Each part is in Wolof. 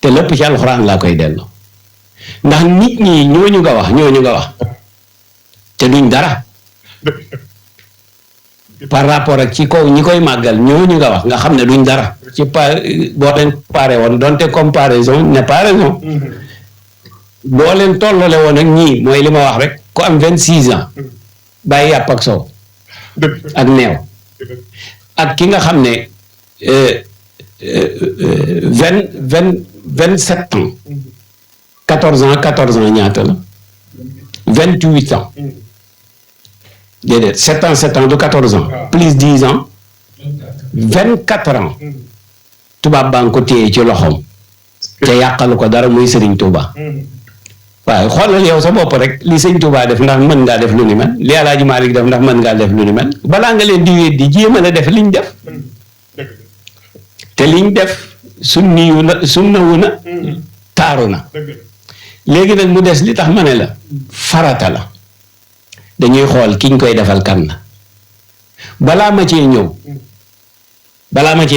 te lépp ci alxuraan laa koy delloo ndax nit ñi ñooñu nga wax te duñ dara par rapport ak ci kaw ñi koy màggal ñooñu nga wax nga xam ne duñ dara ci boo leen comparé woon donte comparaison n'est pas raison boo leen tollale woon ak ñii mooy li ma wax rek ku am 26 ans bàyyi yàpp ak soow ak neew ak ki nga xam ne 27 ans 14 ans ñaata la 28 ans déedéet 7 ans du 14 ans plus 10 ans 24 ans tubaab baa ngi ko téye ci loxoom te yàqalu ko dara muy Serigne Touba waaye xoolal yow sa bopp rek li Serigne Touba def ndax mën ngaa def lu ni mel li El Hadj Malick def ndax mën ngaa def lu ni mel balaa nga leen di weddi jéem a la def liñ def te liñ def sunnawu na taaru na léegi nag mu des li tax ma ne la farata la dañuy xool kiñ koy defal kan la balaa ma cee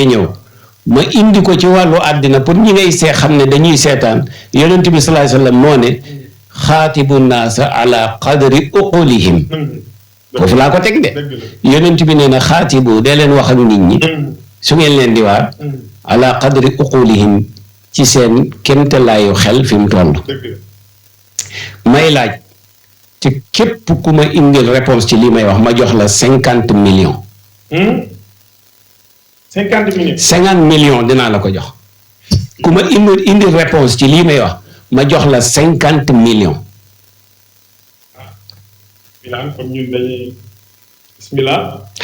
ñëw ma indi ko ci wàllu àddina pour ñi ngay xam ne dañuy seetaan yonent bi sallallahu alayhi wasallam moo ne xaatibu naasa ala qadri uqulihim foofu laa ko teg de yonent bi nee na xaatibu dee leen wax ak nit ñi su ngeen leen di waat ala qadri uqulihim ci seen kéemtalaayu xel fi mu toll may laaj te képp ku ma indil réponse ci lii may wax ma jox la 50 millions. 50 millions dinaa la ko jox ku ma indil réponse ci lii may wax ma jox la 50 millions. Bilal comme ñun dañuy bismillah.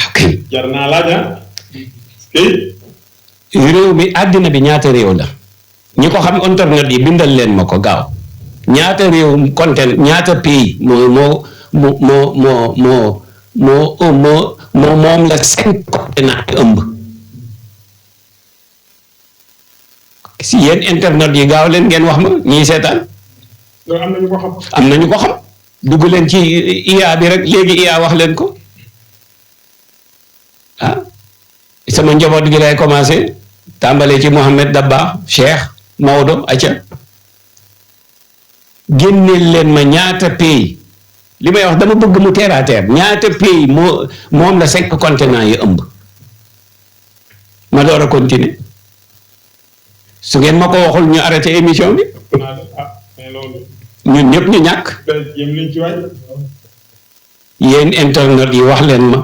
ok jar naa laaj réew mi àddina bi ñaata réew la ñi ko xam internet yi bindal leen ma ko gaaw ñaata réew content ñaata pays moom la 5 continent ëmb si yéen internet yi gaaw leen ngeen wax ma ñiy seetaan. am na ñu ko xam. am na ñu ko xam dugg leen ci IA bi rek léegi IA wax leen ko ah sama njaboot gi lay commencé tàmbalee ci Mohamed Dabba Cheikh Maodo acca génneel leen ma ñaata pays li may wax dama bëgg mu terre à terre ñaata pays moom la 5 continents yi ëmb ma door a continuer su ngeen ma ko waxul ñu arrêté émission bi ñun ñëpp ñu ñàkk yéen internet yi wax leen ma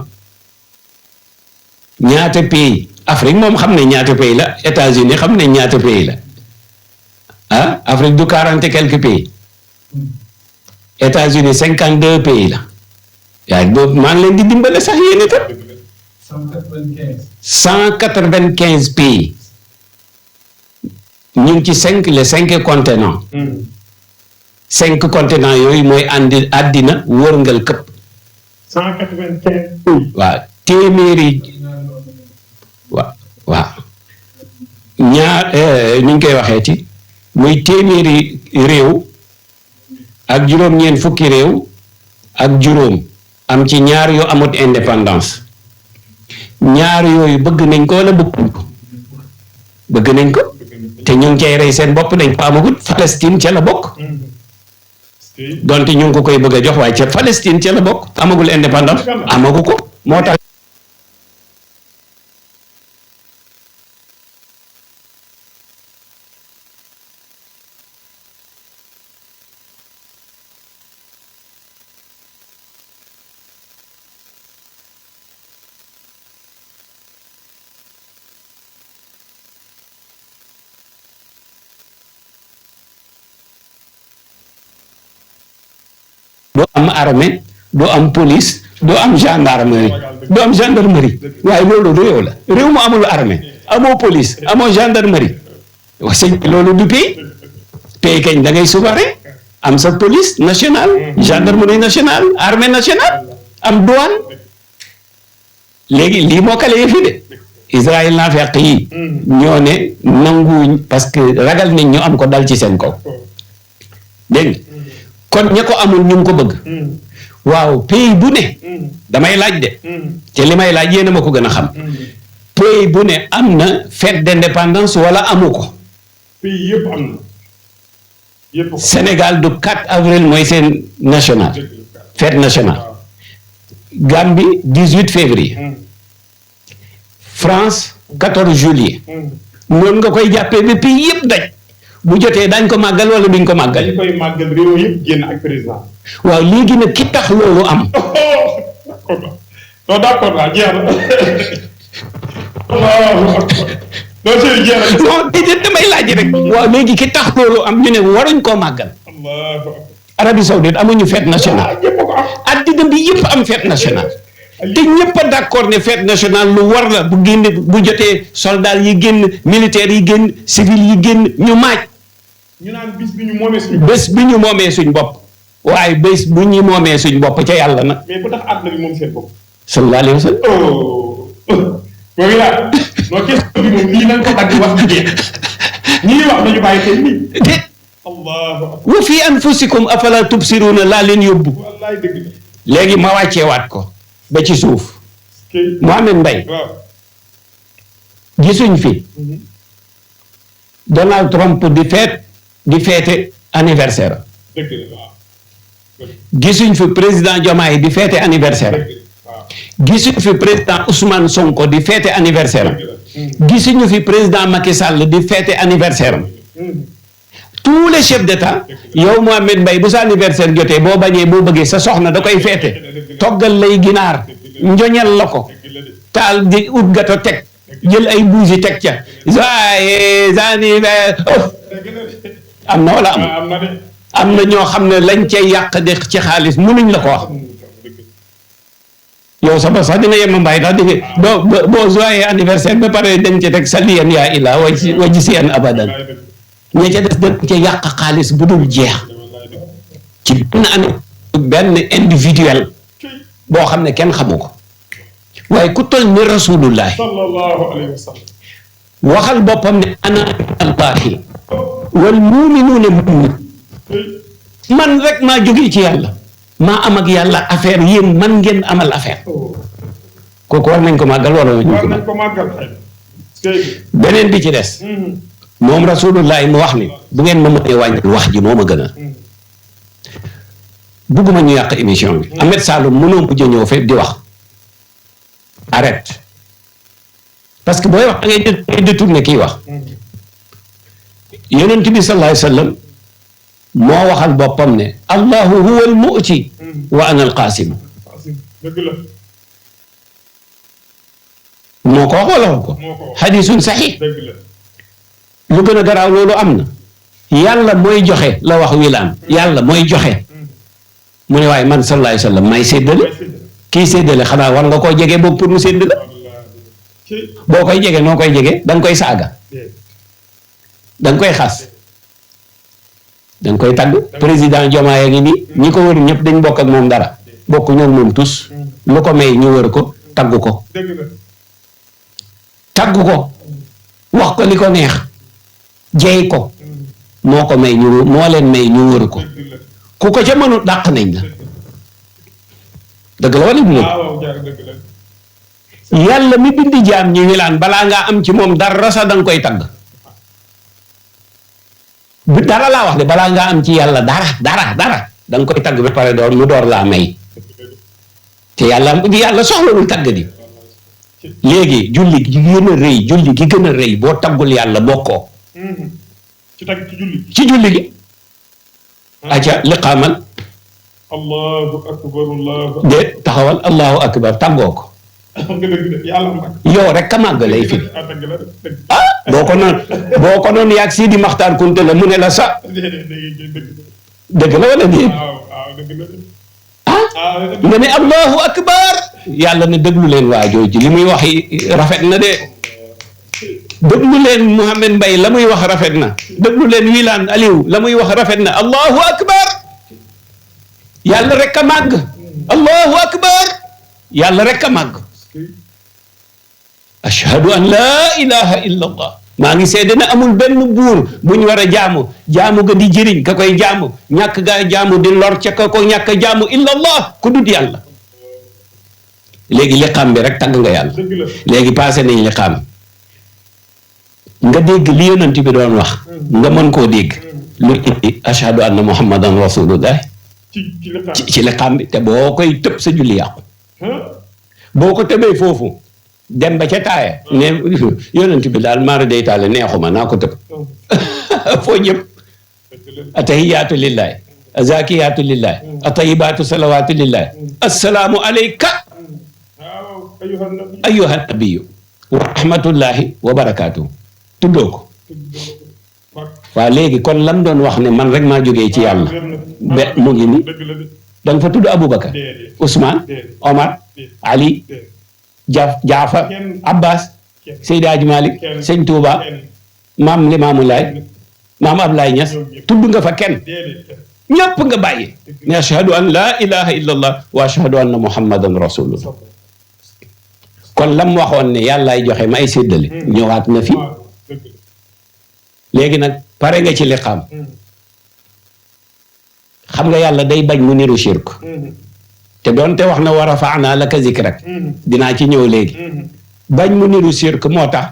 ñaata pays Afrique moom xam ne ñaata pays la États-Unis xam ne ñaata pays la ah Afrique du 40 et quelques pays États-Unis 52 pays la yaa boobu maa ngi leen di dimbale sax yéen itam 195 pays ñu ngi ci les 5 continents 5 continents yooyu mooy àddina wërngal këpp 195 pays waaw téeméeri waaw ñaar ñu ngi koy waxee ci muy téeméeri réew ak juróom-ñeent fukki réew ak juróom am ci ñaar yu amut indépendance ñaar yooyu bëgg nañ ko wala bëgg nañ ko te ñu ngi cay rey seen bopp dañ ko amagut Palestine ca la bokk donte ñu ngi ko koy bëgg a jox waaye ca Palestine ca la bokk amagul indépendance amagu ko moo tax doo am armée doo am police doo am gendarmerie waaye loolu réew la réew mu amul armée amoo police amoo gendarmerie wax sëñ loolu du pays kañ da ngay souverain am sa police nationale gendarmerie nationale armée nationale am douane léegi lii moo kale yëfi de Israël naa fekk yi ñoo ne nanguwuñ parce que ragal nañ ñu am ko dal ci seen kaw dégg kon ña ko amul ñu ngi ko bëgg waaw pays bu ne damay laaj de te li may laaj yéen a ma ko gën a xam pays bu ne am na fête d'indépendance wala amu ko pays yëpp am na yëpp. Sénégal du 4 avril mooy seen national fête nationale. Gambie 18 février. France 14 juillet. noonu nga koy jàppee ba pays yëpp daj bu jotee dañ ko màggal wala duñ ko màggal. dañ koy màggal réew yëpp génn ak président. waaw léegi nag ki tax loolu am. non d'accord la jeex na. non c'est jeex na. non déedéet damay laaj rek. waaw léegi ki tax loolu am ñu ne waruñ koo màggal. Arabie Saoudite amuñu fête nationale. addina bi yëpp am fête nationale. te ñëpp a d'accord ne fête nationale lu war la bu génn bu jotee soldats yi génn militaires yi génn civils yi génn ñu maaj. ñu naan bis bi ñu moomee suñu bopp. bés bi ñu moomee suñ bopp. waaye bés bu ñu moomee suñ bopp ca yàlla nag. mais bu tax àdduna bi moom seen bopp. sallallahu alayhi wa sallam. boobu yaa non question bi moom nii nañ ko dagg wax bi jeex ñii wax nañu bàyyi xel nii. déet. allahu akbar. wa fi anfusikum afala tubsiruna laa leen yóbbu. wallaay dëgg la. léegi ma wàcceewaat ko. ba ci suuf. Mohamed Mbaye. waaw. gisuñ fi. Donald Trump di feete anniversaire. dëgg la waaw. gisuñ fi président Diomaye di feete anniversaire. dëgg la waaw. gisuñ fi président Ousmane Sonko di feete anniversaire. gisuñu fi président Macky Sall di feete anniversaire. tous les chefs d'État yow Mohamed Mbaye bu sa anniversaire jotee boo bañee boo bëggee sa soxna da koy feete toggal lay ginaar njoñal la ko taal di ut gato teg jël ay buusi teg ca joyeux anniversaire am na wala am na ñoo xam ne lañ cay yàq de ci xaalis mënuñ la ko wax yow sama sax dina yem Mbaye ndax di boo joyeux anniversaire ba pare dañ ci teg saliyan yaa ilaa wa jisiyan abadan ña ca des dañ ca yàq xaalis bu dul jeex ci benn individuel boo xam ne kenn xamu ko waaye ku toll ni rasulullah sallallahu alayhi wa sallam waxal boppam ne ana allahi wal muminuuna mu'min man rek maa jógee ci yàlla maa am ak yàlla affaire yéen man ngeen amal affaire kooku war nañ ko màggal wala war nañ ko màggal beneen bi ci des moom rasulullah mu wax ni bu ngeen ma mënee wàññi wax ji moo ma gën a bugguma ñu yàq émission bi Ahmed Saloum mënoo mujj ñëw fe di wax arrête parce que booy wax da ngay détourné kii wax yonent bi sallallahu alayhi wa sallam moo waxal boppam ne allahu huwa al mu'ti wa ana al qasim dëgg la moo ko wax wala ko xadisun saxiix dëgg la lu gën a garaaw loolu am na yàlla mooy joxe la wax wilaan yàlla mooy joxe mu ne waaye man sallallahu alayhi wa sallam may séddale kii séddale xanaa war nga koo jege boobu pour mu séddale boo koy jege noo koy jege da nga koy saaga da nga koy xas da nga koy tagg président Diomaye ngi nii ñi ko wër ñëpp dañ bokk ak moom dara bokk ñoom moom tous lu ko may ñu wër ko tagg ko tagg ko wax ko li ko neex jeey ko moo ko may ñu moo leen may ñu wër ko ku ko ca mënut dàq nañ la dëgg la wala du yàlla mi bindi jaam ñi wilaan balaa ngaa am ci moom dara sax da nga koy tagg bu dara laa wax de balaa ngaa am ci yàlla dara da nga koy tagg ba pare door mu door laa may te yàlla soxlawul tagg di léegi julli gi gën a rëy boo taggul yàlla bokkoo ci julli gi aca liqaamal allahu akbar de taxawal allahu akbar tàggoo ko yow rek ka màgg lay fi boo ko noonu yaag Sidi Maxtaar Kunte la mu ne la sa dëgg la wala déet nga ne allahu akbar yàlla ne déglu leen waa jooju li muy wax rafet na de déglu leen Mohamed Mbaye la muy wax rafet na déglu leen Wilane Aliou la muy wax rafet na allahu akbar yàlla rek a màgg allahu akbar yàlla rek a màgg ashhadu an laa ilaha illa allah maa ngi seede ne amul benn buur bu ñu war a jaamu ga di jëriñ ka koy jaamu ñàkk gaa jaamu di lor ca ka ko ñàkk jaamu illa allah ku dut yàlla léegi liqaam bi rek tagg nga yàlla léegi passé nañ liqaam nga dégg li yonent bi doon wax nga mën koo dégg lu indi ashhadu anna muhammadan rasulullah ci liqaam bi te boo koy tëb sa julli yàqu boo ko tëbee foofu dem ba ca taaya ne yonent bi daal maara day taale neexuma naa ko tëb foo jëm atahiyaatu lillahi azakiyaatu lillahi atayibaatu salawaatu lillahi assalaamu alayka ayyuha nabiyu wa rahmatullahi wa barakaatu tuddoo ko waaw léegi kon lam doon wax ne man rek maa jógee ci yàlla be mu ngi ni da nga fa tudd Aboubacar Ousmane Omar Ali Jaafar Abbas Seydi Hadji Malick Sëñ Touba maam Limaamu Laay maam Ablaye Niass tudd nga fa kenn ñëpp nga bàyyi ne ashhadu an laa ilaha illa allah wa ashhadu anna muhammadan rasulullah kon lam waxoon ne yàllaay joxe may séddale ñëwaat na fi léegi nag pare nga ci liqaam xam nga yàlla day bañ mu niru shirk te doonte wax na wa rafa'na laka zikrak dinaa ci ñëw léegi bañ mu niru shirk moo tax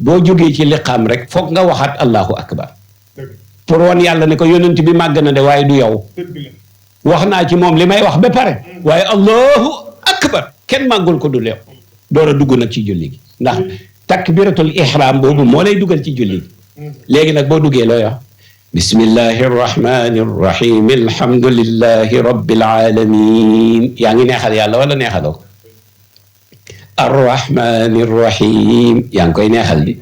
boo jógee ci liqaam rek foog nga waxaat allahu akbar pour woon yàlla ne ko yonent bi màgg na de waaye du yow wax naa ci moom li may wax ba pare waaye allahu akbar kenn màggul ko du leew door a dugg nag ci julli gi ndax takbiratul ihram boobu moo lay dugal ci julli gi léegi nag boo duggee looy wax bismillahi rrahmani rrahim alhamdulillahi rabbil alamin yaa ngi neexal yàlla wala neexaloo ko arrahmani rrahim yaa ngi koy neexal di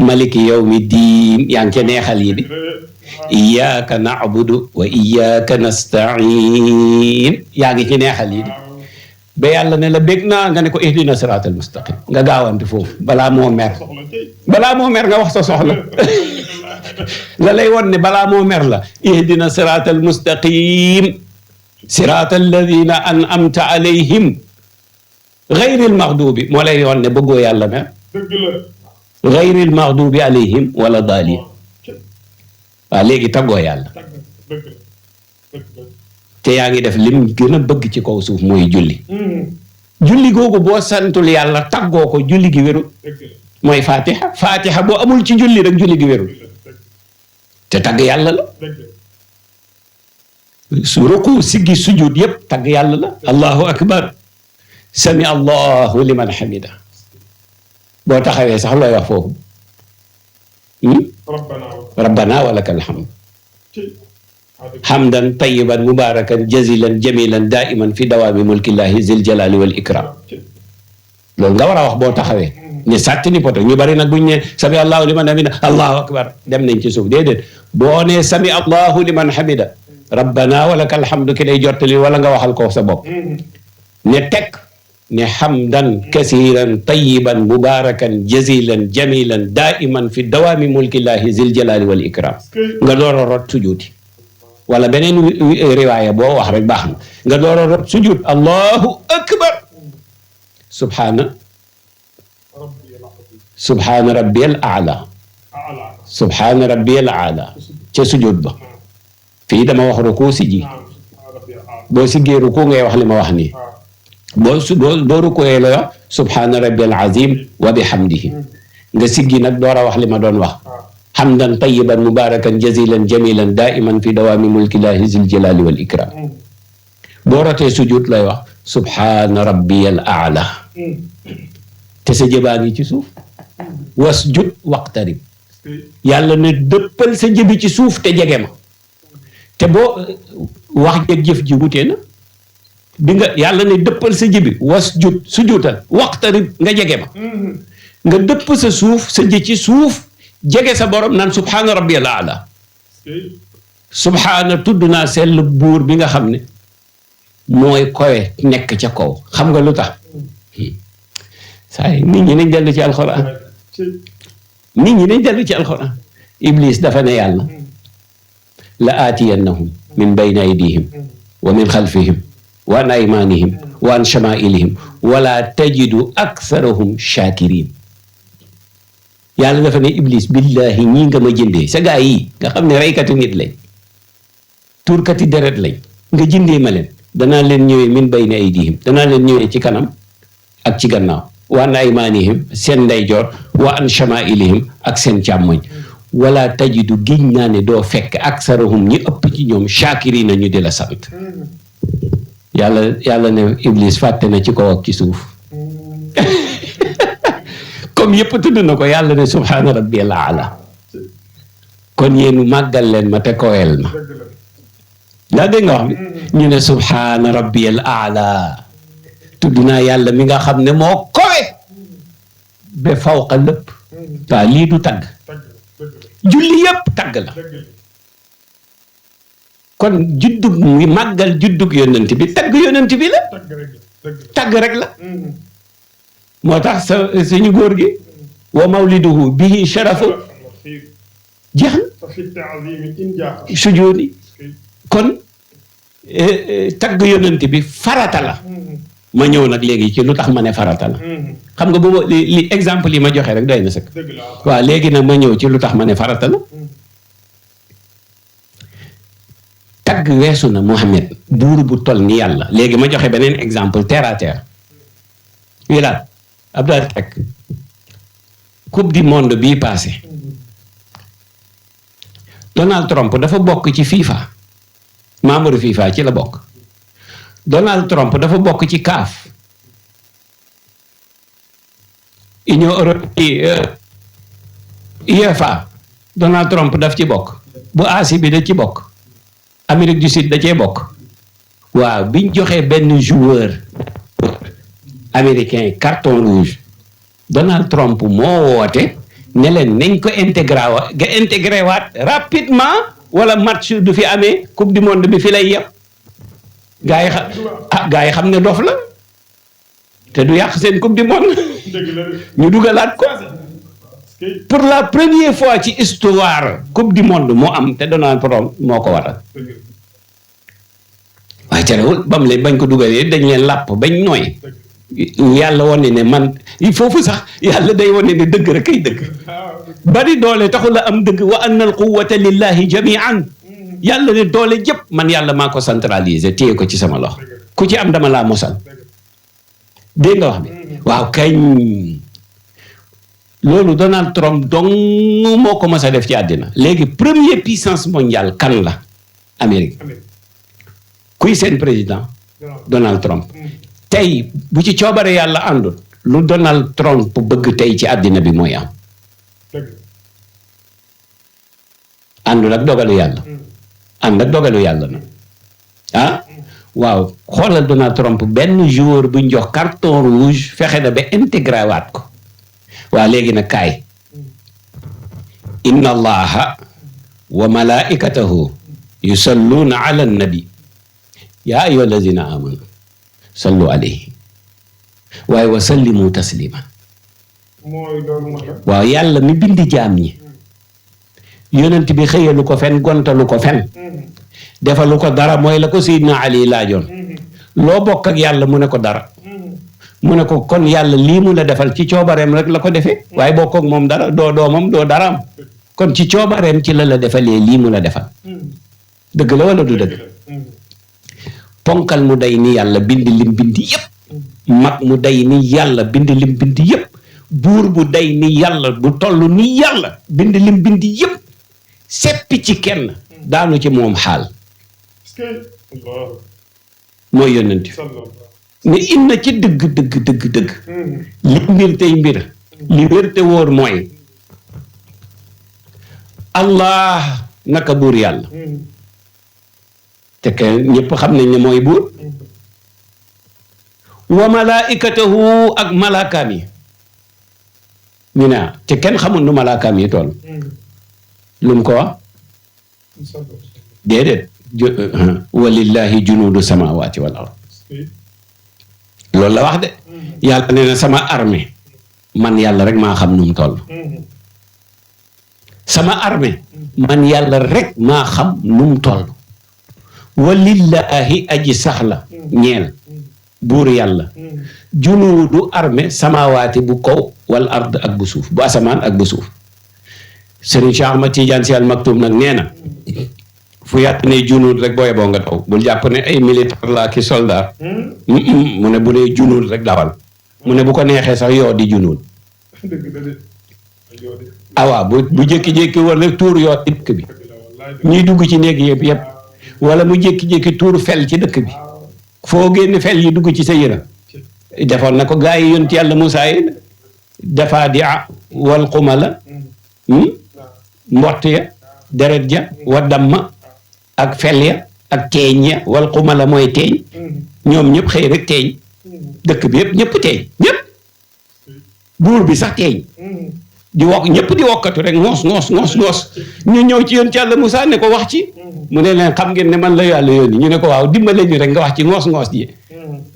maliki yawmi diin yaa ngi ca neexal yi di iyyaka na'budu wa iyyaka nasta'in yaa ngi ci neexal yi di ba yàlla ne la bég naa nga ne ko ihdina siratal mustaqim nga gaawante foofu balaa moo mer nga wax sa soxla la lay won ne balaa moo mer la ihdina siratal mustaqim siratal ladina an'amta alayhim ghayril maghdubi moo lay won ne bëggoo yàlla mer ghayril maghdubi alayhim wala daalin waaw léegi taggoo yàlla te yaa ngi def lim gën a bëgg ci kaw suuf mooy julli julli googu boo santul yàlla taggoo ko julli gi wérul mooy fatiha boo amul ci julli rek julli gi wérul te tagg yàlla la su ruku siggi sujud yépp tagg yàlla la allahu akbar sami allahu liman hamida boo taxawee sax looy wax foofu rabbana wa lakal hamd hamdan tayyiban mubarakan jazilan jamilan daiman fi dawaami mulkillahi zil jalali wal ikram loolu nga war a wax boo taxawee ne sàtti ni poto ñu bari nag buñ ne sami allahu liman hamida allahu akbar dem nañ ci suuf déedéet boo ne sami allahu liman hamida rabbana wa lakal hamdu ki lay jottali wala nga waxal ko sa bopp ne teg ne hamdan kasiran tayyiban mubarakan jazilan jamilan daiman fi dawaami mulkillahi zil jalali wal ikram nga door a rot sujuuti wala beneen riwaaya boo wax rek baax na nga door a rot sujud allahu akbar subhaana rabbiyal aala subhaana rabbiyal aala ca sujud ba fii dama wax ruku si ji boo siggee ruku ngay wax li ma wax nii boo rukuwee la wax subhaana rabbiyal azim wa bihamdihi nga siggi nag door a wax li ma doon wax hamdan tayyiban mubarakan jazilan jamilan daiman fi dawaami mulkillahi zil jalali wal ikram boo rotee sujud lay wax subhaana rabbiyal aala te sa jëbaa ngi ci suuf wasjud waqtarib yàlla ne dëppal sa jëbi ci suuf te jege ma te boo wax jeg jëf ji wutee na bi nga yàlla ne dëppal sa jëbi wasjud sujudal waqtarib nga jege ma nga dëpp sa suuf sa jë ci suuf jege sa borom naan subhaana rabbiyal aala subhaana tudd naa sell buur bi nga xam ne mooy kowe nekk ca kaw xam nga lu tax saa yi nit ñi nañ dellu ci alxuraan iblis dafa ne yàlla la aatiyannahum min bayni aydihim wa min xalfihim wa an aymanihim wa an shamailihim wala tajidu aktharahum shakirin yàlla dafa ne iblis billahi ñii nga ma jëndee sa gaa yi nga xam ne reykati nit lañ tuurkati deret lañ nga jëndee ma leen danaa leen ñëwee min bayni aydihim danaa leen ñëwee ci kanam ak ci gannaaw wa an aymanihim seen ndeyjoor wa an shamailihim ak seen càmmoñ wala tajidu giñ naa ne doo fekk aksarahum ñi ëpp ci ñoom shakirina ñu di la sant yàlla ne Iblis fàtte na ci kaw ak ci suuf comme yëpp tudd na ko yàlla ne subhaana rabbiyal aala kon yéen màggal leen ma te koweel ma daa dégg nga wax bi ñu ne subhaana rabbiyal aala tudd naa yàlla mi nga xam ne moo kowe ba fawqa lépp waaw lii du tagg julli yëpp tagg la kon juddug mi màggal juddug yonent bi tagg yonent bi la tagg rek la moo tax suñu góor gi wa mawliduhu bihi sharafu jeex na sujooni kon tagg yonent bi farata la ma ñëw nag léegi ci lu tax ma ne farata la xam nga bu ma li exemple yi ma joxe rek doy na sëkk waaw léegi nag ma ñëw ci lu tax ma ne farata la tagg weesu na Muhammad buur bu toll ni yàlla léegi ma joxe beneen exemple terre à terre wilaat Abdoulaye Seck coupe du monde bii passé Donald Trump dafa bokk ci FIFA membre FIFA ci la bokk Donald Trump dafa bokk ci CAF Union européenne UEFA Donald Trump daf ci bokk bu Asie bi da ci bokk Amérique du Sud da cee bokk waaw biñ joxee benn joueur américain carton rouge Donald Trump moo woote ne leen nañ ko intégré waat rapidement wala match du fi amee coupe du monde bi fi lay yem gaa yi xam ne dof la te du yàq seen coupe du monde ñu dugalaat ko pour la première fois ci histoire coupe du monde moo am te Donald Trump moo ko waral waaye terewul bam leen bañ ko dugalee dañ leen làpp bañ nooy yàlla wane ne man foofu sax yàlla day wane ne dëgg rek kay dëgg bari doole taxul la am dëgg wa anna al quwwata lillahi jami'an yàlla ne doole jëpp man yàlla maa ko centralisé téye ko ci sama loxo ku ci am dama laa mosal dégg nga wax bi waaw kañ loolu Donald Trump dong moo ko mos a def ci àddina léegi première puissance mondiale kan la Amérique kuy seen président Donald Trump tey bu ci coobare yàlla àndul lu Donald Trump bëgg tey ci àddina bi mooy am àndul ak dogalu yàlla ànd ak dogalu yàlla na waaw xoolal Donald Trump benn joueur buñ jox carton rouge fexe na ba intégré waat ko waaw léegi nag kaay inna allaha wa malaikatahu yusalluuna ala nabi yaa ayyuha allazina amanu sallu alayhi waaye wa sallimu taslima waaw yàlla mi bind jaam ñi yonent bi xëyalu ko fen gontalu ko fen defalu ko dara mooy la ko Seydina Ali laajoon loo bokk ak yàlla mu ne ko dara mu ne ko kon yàlla lii mu la defal ci coobareem rek la ko defee waaye bokk ak moom dara doo doomam doo daraam kon ci coobareem ci la defalee lii mu la defal dëgg la wala du dëgg ponkal mu day ni yàlla bind lim bind yépp mag mu day ni yàlla bind lim bind yépp buur bu day ni yàlla bu toll ni yàlla bind lim bind yépp seppi ci kenn daanu ci moom xaal mooy yónnent ne inna ci dëgg li mbir tey mbir li wér te wóor mooy allah naka buur yàlla te kenn ñëpp xam nañ ne mooy buur wa malaikatahu ak malaakaam yi ñu ne te kenn xamul nu malaakaam yi toll lu mu ko wax déedéet walillahi junuudu samawati wal ard loolu la wax de yàlla nee na sama armée man yàlla rek maa xam nu mu toll sama armée man yàlla rek maa xam nu mu toll walillahi aji sax la ñeel buur yàlla junuudu armée samawaati bu kaw wal ard ak bu suuf bu asamaan ak bu suuf Serigne Cheikh Ahmad Tidiane Sy Al Maktoum nag nee na fu yàtt ne junuud rek booye boo nga daw bul jàpp ne ay militaire la ki soldat mu ne bu dee junuud rek dawal mu ne bu ko neexee sax yoo di junuud awaa bu jékki-jékki wala tuur yoo ci dëkk bi ñuy dugg ci néeg yëpp wala mu jékki-jékki tuur fel ci dëkk bi foo génn fel yi dugg ci sa yëram defoon na ko gaa yi yonent yàlla Musaa yi dafaa di wal xumala mbott ya deret ja wa damma ak fel ya ak teeñ ya wal xumala mooy teeñ ñoom ñëpp xëy rek teeñ dëkk bi yëpp ñëpp teeñ ñëpp buur bi sax teeñ di wokk ñëpp di wokkatu rek ngoos ñu ñëw ci yonent yàlla Musaa ne ko wax ci mu ne leen xam ngeen ne man la yàlla yónni ñu ne ko waaw dimbale ñu rek nga wax ci ngoos ji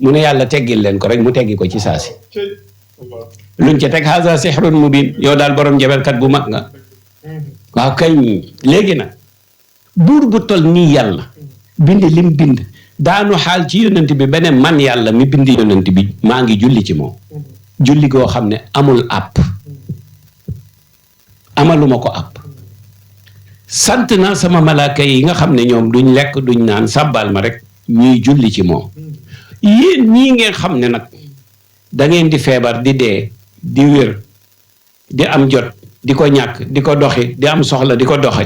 mu ne yàlla teggil leen ko rek mu teggi ko ci saasi luñ ca teg haza sihrun mubin yow daal borom njabelkat bu mag nga waaw kañ léegi nag buur bu tol nii yàlla bind lim bind daanu xaal ci yonent bi beneen man yàlla mi bind yonent bi maa ngi julli ci moom julli goo xam ne amul àpp amaluma ko àpp sant naa sama malaaka yi nga xam ne ñoom duñ lekk duñ naan sàbbal ma rek ñuy julli ci moom yéen ñii ngeen xam ne nag da ngeen di feebar di dee di wér di am jot di ko ñàkk di ko doxi di am soxla di ko doxe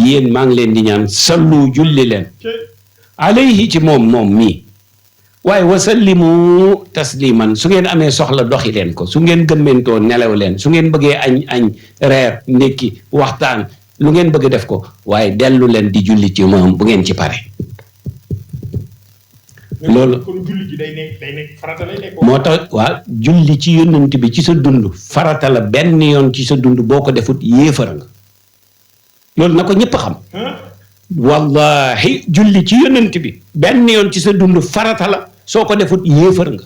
yéen maa ngi leen di ñaan sallu julli leen alayhi ci moom mii waaye wasallimu tasliman su ngeen amee soxla doxi leen ko su ngeen gëmmentoo nelaw leen su ngeen bëggee añ reer ndékki waxtaan lu ngeen bëgg def ko waaye dellu leen di julli ci moom bu ngeen ci pare loolu moo tax waa julli ci yonent bi ci sa dund farata la benn yoon ci sa dund boo ko defut yéefar nga loolu na ko ñëpp xam wallahi julli ci yonent bi benn yoon ci sa dund farata la soo ko defut yéefar nga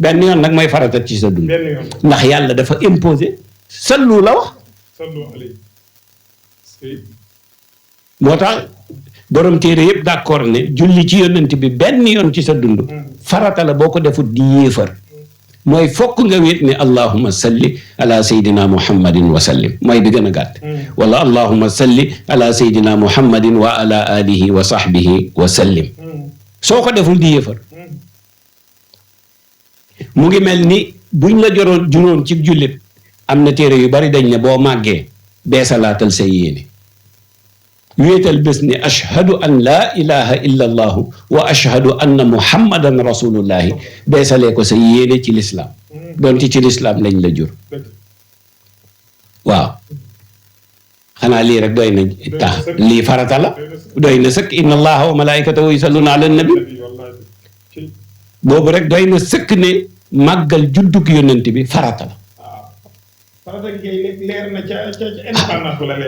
benn yoon nag mooy farata ci sa dund ndax yàlla dafa imposé sallu la wax moo tax borom téere yëpp d'accord ne julli ci yonent bi benn yoon ci sa dund farata la boo ko defut di yéefar mooy fokk nga wéet ne allahumma salli ala sayyidina muhammadin wa sallim mooy bi gën a gàtt wala allahumma salli ala sayyidina muhammadin wa ala alihi wa sahbihi wa sallim soo ko deful di yéefar mu ngi mel ni buñ la juróon ci jullit am na téere yu bari dañ ne boo màggee beesalaatal say yéene wéetal bés ne ashhadu an laa ilaha illa allahu wa ashhadu anna muhammadan rasulullahi beesalee ko sa yéene ci lislaam doonte ci lislaam lañ la jur waaw xanaa lii rek doy na tax lii farata la doy na sëkk inna allaha wa malaikatahu yusalluna ala nabi boobu rek doy na sëkk ne màggal juddug yonent bi farata la farata gi leer na ca indépendance